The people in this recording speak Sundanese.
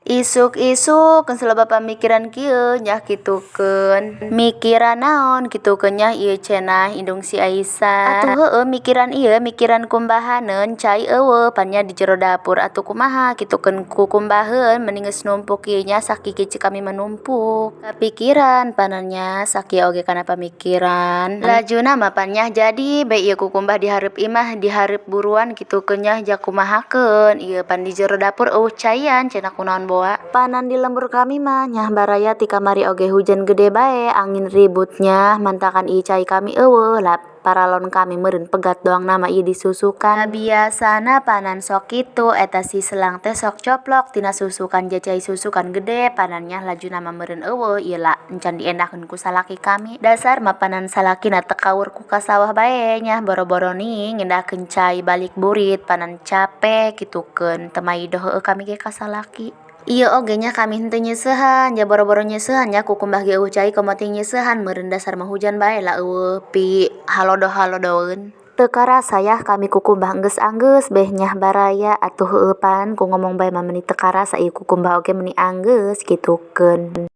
Isuk-isuk geus loba pamikiran kieu nyah kitukeun. Mikiran naon kitukeun nyah ieu cenah indung si Aisyah. Atuh heueuh mikiran ieu mikiran kumbahaneun cai eueuh pan nya di jero dapur atuh kumaha kitukeun kukumbaheun meni geus numpuk ieu nya sakieu ceuk kami mah numpuk. Kapikiran panan nya sakieu oge kana pamikiran. Lajuna mah pan nya jadi bae ieu kukumbah di hareup imah di hareup buruan kitukeun nya ja kumahakeun ieu pan di jero dapur eueuh caian cenah kunaon boa. Panan di lembur kami mah nyah baraya ti kamari oge hujan gede bae angin ribut nyah mantakan ieu cai kami eueuh lah paralon kami meureun pegat doang na mah ieu disusukan. Biasana panan sok kitu eta si selang teh sok coplok tina susukan ja cai susukan gede panan nya lajuna mah meureun eueuh ieu la encan diendahkeun ku salaki kami. Dasar mah panan salakina teu kaur ku ka sawah bae nyah boro-boro nih ngendahkeun cai balik burit panan cape kitukeun teu maido heueuh kami ge ka salaki. Ieu oge nya kami henteu nyeuseuhan ja boro-boro nyeuseuhan nya kukumbah ge eueuh cai komo teh nyeuseuhan meureun dasar mah hujan bae lah eueuh pi halodo-halodoeun. Teu karasa yah kami kukumbah enggeus-anggeus beh nyah baraya atuh heueuh pan ku ngomong bae mah meuni teu karasa ieu kukumbah oge meuni anggeus kitukeun.